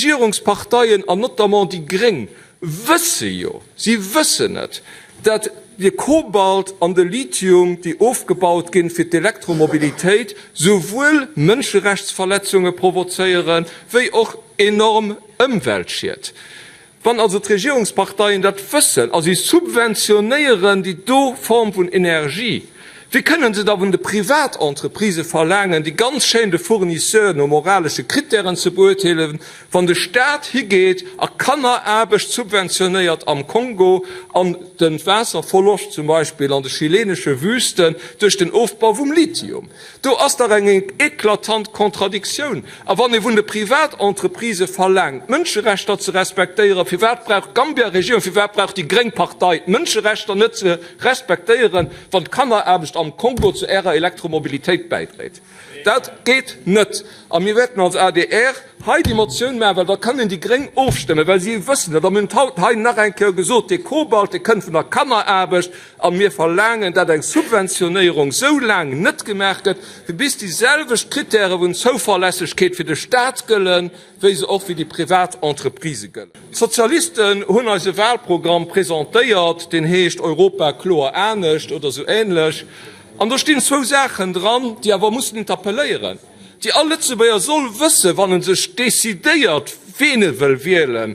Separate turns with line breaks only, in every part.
D'Regierungsparteien an notamment déi Gréng wësse jo, si wëssen et, dat de Kobalt an de Lithium, déi ofgebaut ginn fir d'Elektromobilitéit, souwuel Mënscherechtsverletzunge provozéieren, wéi och enorm Ëmweltschied. Wann also d'Regierungsparteien dat wëssen a si subventionéieren déi do Form vun Energie, wéi kënnen se da vun de Privatentreprisë verlaangen, déi ganz schéin de Fournisseur no moralesche Krittären ze beurteelen, wann de Staat higeet a Kanneraarbecht subventionéiert am Kongo an de Waasserverloscht zum Beispill an de chilenesche Wüsten duerch den Ofbau vum Lithium? Do ass dach eng eklatant Contradictioun. A wann ee vun de Privatentreprisë verlaangt, d'Mënscherechter ze respektéieren, firwat brauch d'Gambia-Regierung, firwat brauch déi gréng Partei d'Mënscherechter net ze respektéieren, wann d'Kanneraarbecht am Kongo zu Ärer Elektromobilitéit bäidréit? Dat geet net! A mir wäerten als adr hei déi Motioun maachen, well da kënnen déi gréng ofstëmmen, well si wëssen et, a mir hunn et haut hei nach eng Kéier gesot, dee Kobalt, dee kënnt vun der Kanneraarbecht, a mir verlaangen, dat eng Subventionéierung esou laang net gemaach gëtt, wéi bis déi selwecht Kritäre vun Zouverlässegkeet fir de Stat gëllen, wéi se och fir déi privat Entreprisë gëllen. D'Sozialisten hunn eis e Wahlprogramm presentéiert, deen heescht Europa kloer anescht oder esou ähnlech. An do stinn zwou Saachen dran, déi awer mussen interpelléieren, déi all Lëtzebuerger soll wëssen, wann e sech decidéiert, ween e wëll wielen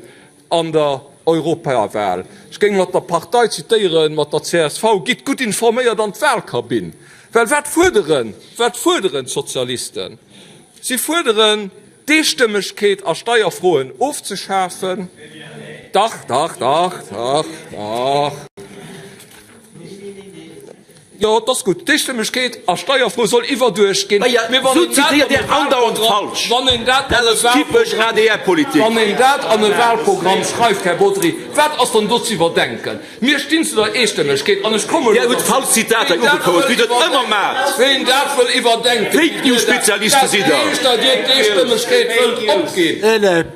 an der Europawahl. Ech géing mat der Partei zitéieren, mat der csv, Gitt gutt informéiert an d'Wahlkabinn. Well wat fuerderen, wat fuerderen d'Sozialisten? Si fuerderen, d'Eestëmmegkeet a Steierfroen ofzeschafen. Dach, dach, dach, dach, dach. Jo, et ass gutt. D'Eestëmmegkeet a Steierfroe soll iwwerduecht ginn. Mee wann een dat an e Wahlprogramm, wann een dat an e Wahlprogramm, wann een dat an e Wahlprogramm schreift, Här Bodry, wat ass dann do ze iwwerdenken? Mir stinn zu der Eestëmmegkeet an ech komme elo derzou. Ween dat wëll iwwerdenken, ween dat wëll iwwerdenken, dat heescht, datt Dir d'Eestëmmegkeet wëllt opginn.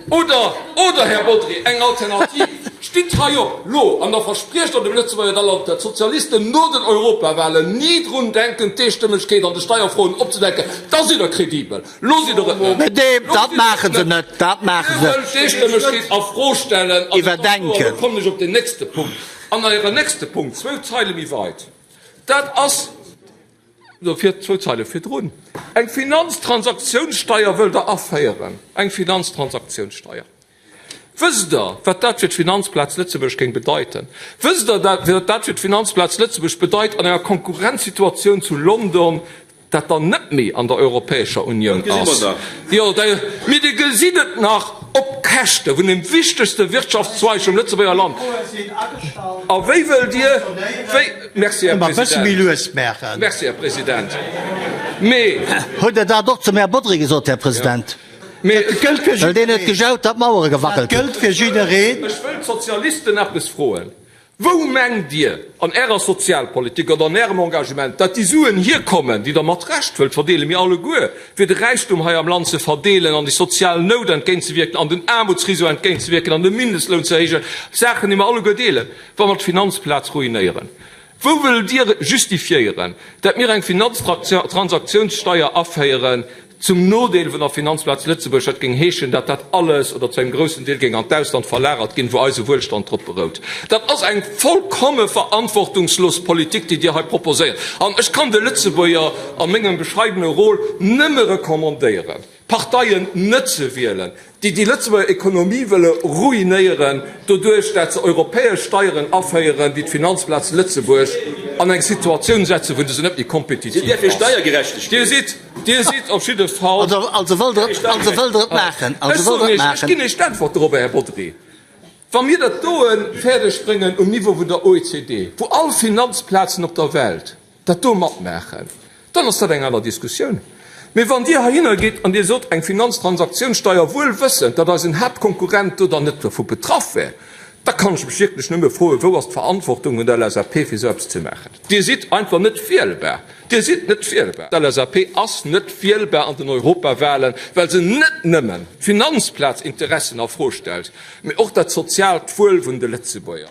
Oder, oder, Här Bodry, eng Alternativ, Stitt hei op, lo, an da verspriecht Der dem Lëtzebuerger Land, datt d'Sozialisten no den Europawahlen ni drun denken, d'Eestëmmegkeet an de Steierfroen opzedenken. Da sidd Der kredibel. Lo sidd Der et net. Lo sidd Der et net. Dir wëllt d'Eestëmmegkeet a Fro stellen. An et ass kloer, lo kommen ech op den nächste Punkt. An Ären nächste Punkt, zwou Zeile méi weit, dat ass, Dofir zwou Zeile virdrun, Eng Finanztransaktionssteuer wëllt Der aféieren, eng Finanztransaktionssteuer. Wësst Der, wat dat fir d'Finanzplaz Lëtzebuerg géing bedeiten? Wësst Der, wat dat fir d'Finanzplaz Lëtzebuerg bedeit an enger Konkurrenzsituatioun zu London, dat dann net méi an der Europäescher Unioun ass? Jo, mee Dir gesitt et nach, op Käschte vun dem wichtegste Wirtschaftszweig vum Lëtzebuerger Land. A wéi wëllt Dir, wéi, merci, Här President, merci, Här President, mee.
Hutt Der dat och zum Här Bodry gesot, Här President? Well deen huet gejaut, datt d'Mauere gewackelt hunn.
Ech wëll d'Sozialisten eppes froen. Wou mengt Dir an Ärer Sozialpolitik oder an Ärem Engagement, datt déi Suen hierkommen, déi Der mat Recht wëllt verdeelen, mir alleguer, fir de Räichtum hei am Land ze verdeelen an déi sozial Nout entgéintzewierken an den Aarmutsrisiko entgéintzewierken an de Mindestloun ze erhéijen, Saachen, déi mer alleguer deelen, wa mer d'Finanzplaz ruinéieren? Wou wëllt Dir justifiéieren, dat mir eng Finanztransaktionssteuer aféieren zum Nodeel vun der Finanzplaz Lëtzebuerg? Dat géing heeschen, dat dat alles oder zu engem groussen Deel géing an d'Ausland verlagert ginn, wou eise Wuelstand drop berout. Dat ass eng vollkomme verantwortungslos Politik, déi Dir hei proposéiert. An ech kann de Lëtzebuerger a mengem bescheidene Rôle nëmme recommandéieren, Parteien net ze wielen, déi déi Lëtzebuerger Ekonomie wëlle ruinéieren, doduerch dat se europäesch Steieren aféieren, déi d'Finanzplaz Lëtzebuerg an eng Situatioun setzen, wou se net méi kompetitiv ass. Dir sidd, Dir sidd op jidde Fall.
Also wëllt Der et, also wëllt Der et maachen?
Ech soen Iech, ech ginn Iech d'Äntwert dorobber, Här Bodry. Wa mir dat doe fäerdeg bréngen um Niveau vun der OECD, wou all Finanzplazen op der Welt dat do matmaachen, dann ass dat eng aner Diskussioun. Mee wann Dir heihinner gitt an Dir sot, eng Finanztransaktionssteuer, wuel wëssend, datt eisen Haaptkonkurrent do dann net dovu betraff wär, da kann ech mech wierklech nëmme froen, Wou ass d'Verantwortung vun der LSAP, fir esou eppes ze maachen? Dir sidd einfach net wielbar. Dir sidd net wielbar. D'LSAP ass net wielbar an den Europawahlen, well se net nëmmen d'Finanzplazinteressen a Fro stellt, mee och dat soziaalt Wuel vun de Lëtzebuerger.